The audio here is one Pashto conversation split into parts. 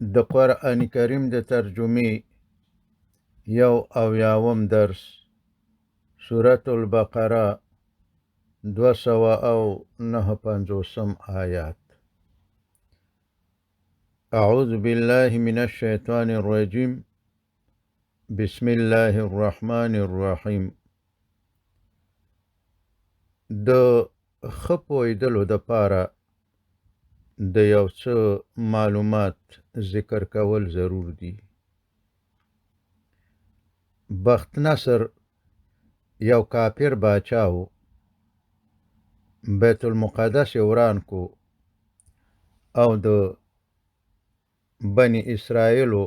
د قرآن کریم د ترجمې 71 درس، سورة البقره، 259 آیات. اعوذ بالله من الشیطان الرجیم، بسم الله الرحمن الرحیم. د ښه پوهېدلو دپاره د یو څه معلومات ذکر کول ضرور دي. بخت نصر یو کافر باچا و، بیت المقدس یې وران کو او د بني اسرائیلو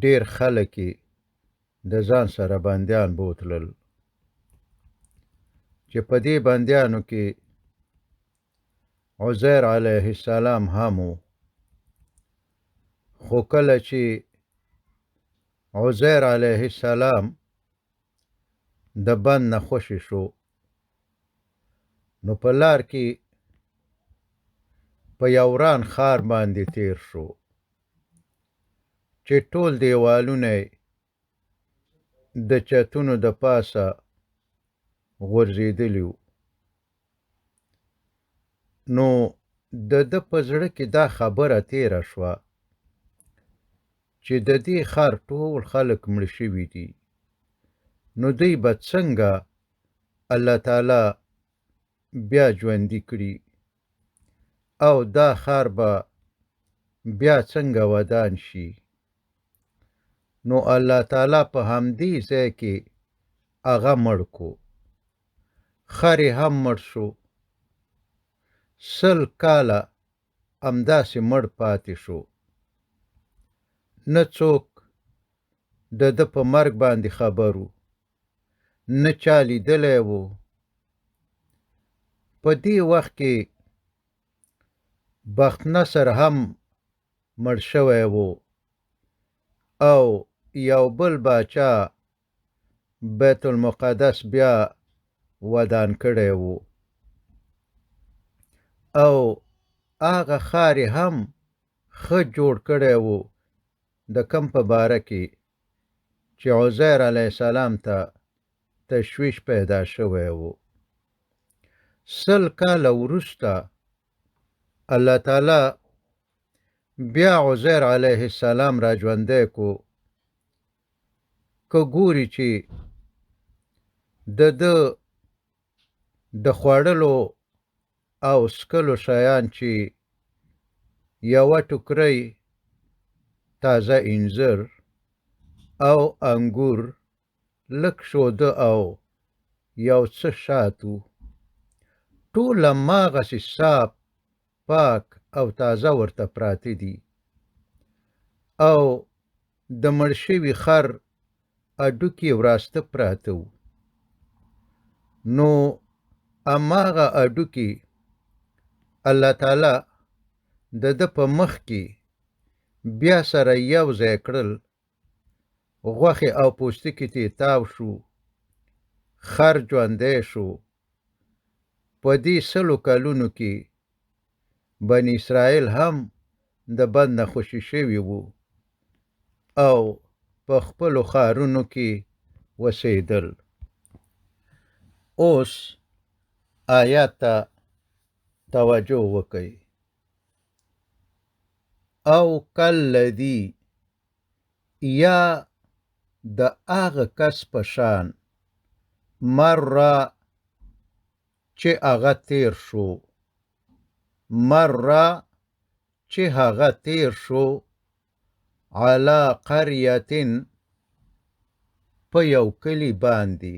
ډېر خلک یې د ځان سره بندیان بوتلل، چې په دې بندیانو کې عزیر علیه السلام هم و. خو کله چې عزیر علیه السلام د بند نه خوشې شو، نو په لار کې په یو وران ښار باندې تیر شو چې ټول دیوالونه یې د چتونو د پاسه غورځېدلي وو. نو د ده په زړه کې دا خبره تېره شوه چې د دې ښار ټول خلک مړه شوي دي، نو دوی به څنګه الله تعالی بیا ژوندي کړي او دا ښار به بیا څنګه ودان شي؟ نو الله تعالی په همدې ځای کې هغه مړ کو، خر یې هم مړ شو. 100 کاله همداسې مړ پاتې شو، نه څوک د ده په مرګ باندې خبر و، نه چا لیدلی و. په دې وخت کې بخت نصر هم مړ شوی و او یو بل باچا بیت المقدس بیا ودان کړی و او هغه ښار یې هم ښه جوړ کړی و د کم په باره کې چې عزیر علیه السلام ته تشویش پیدا شوی و. 100 کاله وروسته الله تعالی بیا عزیر علیه السلام را ژوندی کو. که ګوري چې د ده د خوړلو او څکلو شیان چې یوه ټوکرۍ تازه انځر او انګور، لږ شوده او یو څه شات وو، ټول هماغسې صاف، پاک او تازه ورته پراته دي او د مړ شوي خر هډوکي وراسته پراته وو. نو هماغه هډوکي الله تعالی د ده په مخ کې بیا سره یو ځای کړل، غوښې او پوستکي ته یې تاو شو، خر ژوندی شو. په دې 100 کلونو کې بني اسرائیل هم د بند نه خوشې شوي وو او په خپلو ښارونو کې وسېدل. اوس آیات ته توجه وکئ. او کالذي، یا د هغه کس په شان، مره چې هغه تیر شو، مره چې هغه تیر شو، علی قریة په یو کلي باندې،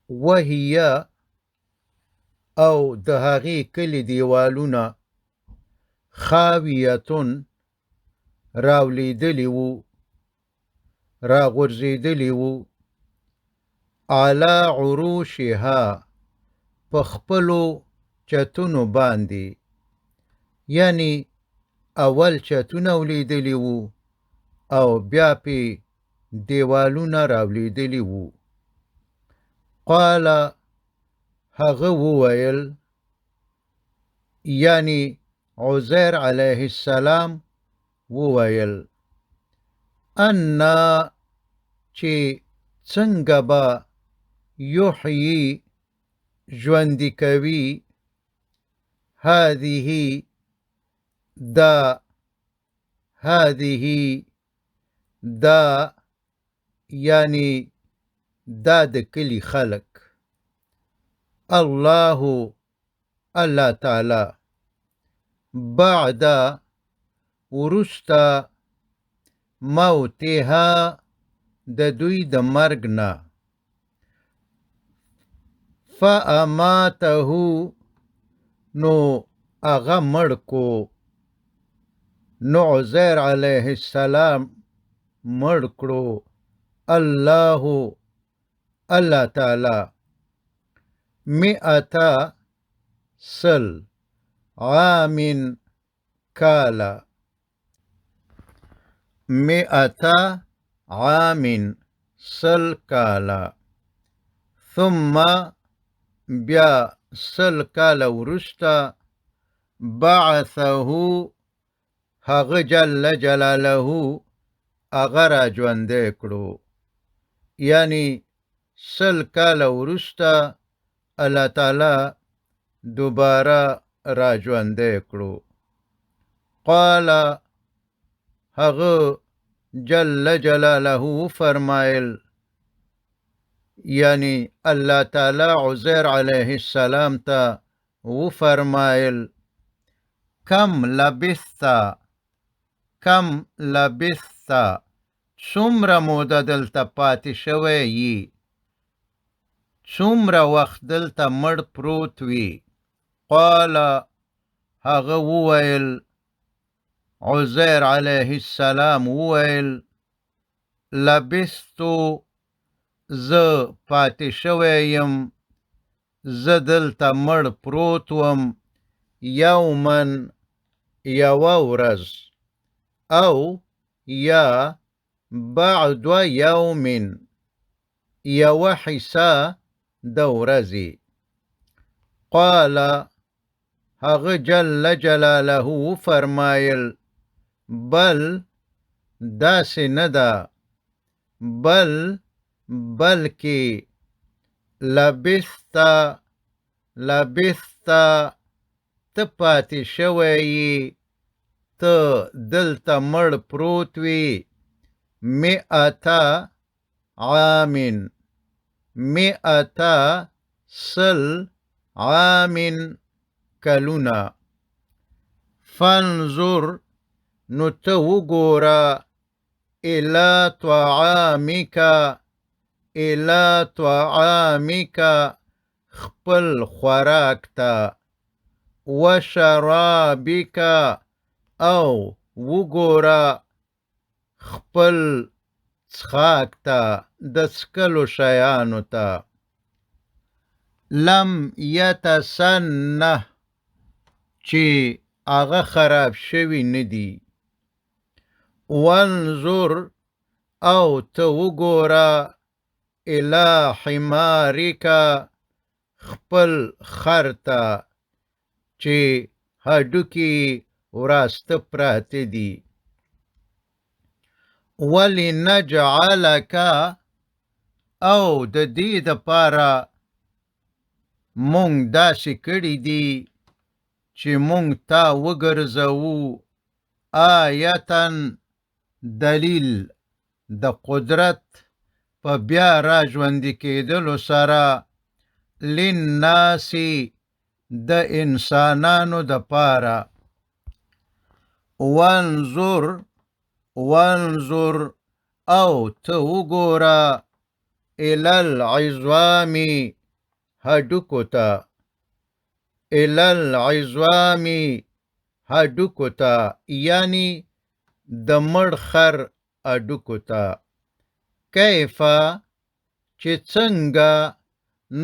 وهي او د هغې کلي دیوالونه خاویتون راولیدلي وو، راغورځېدلي وو، علی عروشها په خپلو چتونو باندې، یعنی اول چتونه ولیدلي وو او بیا پې دیوالونه راولیدلي وو. قال هغه وویل، یعنی عزیر علیه السلام وویل، انا چې څنګه به یحیی ژوندي کوي هذه دا، هذه دا یعنی دا د کلي خلک، الله الله تعالی، بعد وروسته موتها د دوی د مرګ نه، فاماته نو هغه مړ کو، نو عزیر علیه السلام مړ کړو، الله الله تعالی، مئة سل عام کاله، مئة عام سل کاله، ثم بیا سل کاله وروسته بعثه هغه جل جلاله هغه را ژوندی کړو، یعنی سل کاله وروسته الله تعالی دوباره را ژوندی کړو. قال هغه جل جلاله فرمایل، یعنی الله تعالی عزیر علیه السلام ته وفرمایل، کم لبثت، کم لبثت څومره موده دلته پاتې شوی یي، څومره وخت دلته مړ پروت وي؟ قال هغه وویل، عزیر علیه السلام وویل، لبثتو زه پاتې شوی یم، زه دلته مړ پروت وم، یوما یوه ورځ، او یا بعد یوم یوه حصه د ورځې. قال هغه جل جلاله وفرمایل، بل داسې نه ده، بل بلکې لبثت، لبثت ته پاتې شوی یې، ته دلته مړ پروت وې، مئة عام، مئة سل، عام کلونه. فانظر نو ته وګوره، الی طعامک، الی طعامک خپل خوراک ته، وشرابک او وګوره خپل څښاک ته، د څښلو شیانو ته. لم یتسنه چې هغه خراب شوي نه دي. وانظر او ته وګوره، الی حمارک خپل خر ته چې هډوکي وراسته پراته دي. ولنجعلک او د دې دپاره مونږ داسې کړي دي چې مونږ تا وګرځوو آیتاً دلیل د قدرت په بیا را ژوندي کېدلو سره، للناس د انسانانو دپاره. وانظر، وانظر او ته وګوره، الی العظام هډوکو ته، الی العظام هډوکو ته، یعنی د مړ خر هډوکو ته. کیف چې څنګه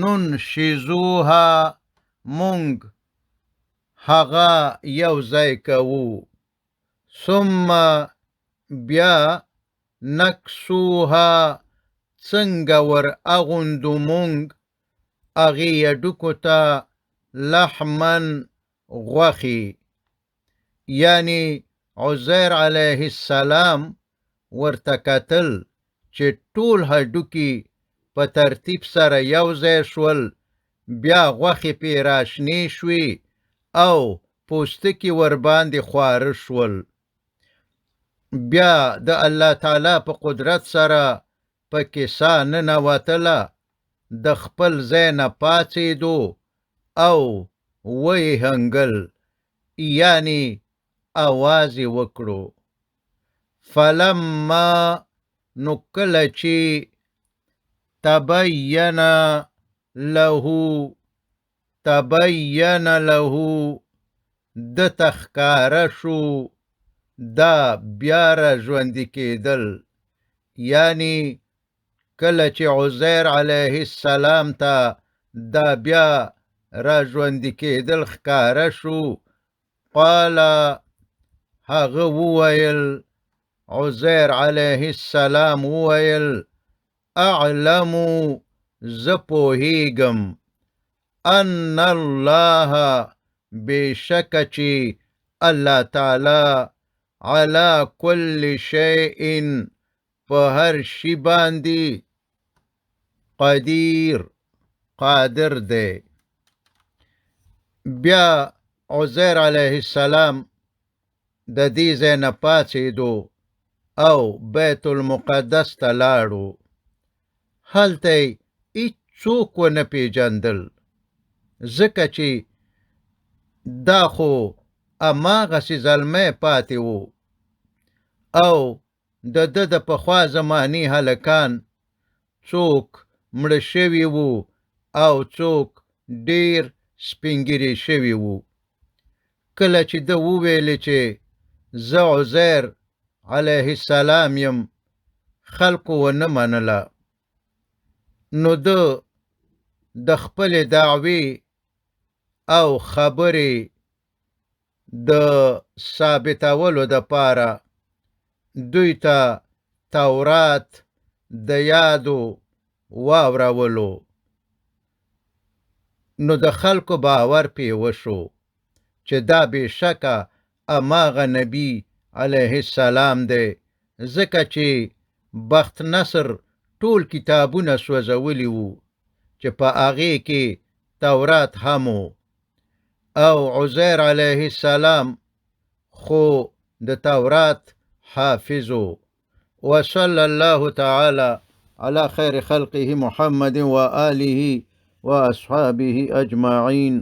ننشزوها مونږ هغه یو ځای کوو، ثم بیا نکسوها څنګه ور اغوندو مونږ هغې هډوکو ته لحما غوښې. یعنی عزیر علیه السلام ورته کتل چې ټول هډوکي په ترتیب سره یو ځای شول، بیا غوښې پې راشنې شوې او پوستکي ورباندې خواره شول. بیا د الله تعالی په قدرت سره پکې ساه ننوتله، د خپل ځای نه پاڅېدو او ویې هنګل، یعنی اواز یې وکړو. فلما نو کله چې تبین له، تبین له ده ته ښکاره شو دا بیا را ژوندي کېدل، یعنی کله چې عزیر علیه السلام ته دا بیا را ژوندي کېدل ښکاره شو، قال هغه وویل، عزیر علیه السلام وویل، اعلم زه پوهېږم، ان الله بېشکه چې الله تعالی علی کل شیء په هر شي باندې قدیر قادر دی. بیا عزیر علیه السلام د دې ځای نه پاڅېدو او بیت المقدس ته لاړو. هلته یې هیڅوک ونه پېژندل، ځکه چې دا خو هماغسې زلمی پاتې و او د ده د پخوا زمانې هلکان څوک مړه شوي وو او څوک ډېر سپینږیري شوي وو. کله چې ده وویلې چې زه عزیر علیه السلام یم، خلکو ونه منله. نو ده د خپلې دعوې او خبرې د ثابتولو دپاره دوی ته تورات د یادو واورولو. نو د خلکو باور پې وشو چې دا بېشکه هماغه نبي علیه السلام دی، ځکه چې بخت نصر ټول کتابونه سوځولي وو چې په هغې کې تورات هم و، او عزیر علیه السلام خو د تورات حافظ و. وصلی الله تعالی علی خیر خلقه محمد وآله وأصحابه أجمعين.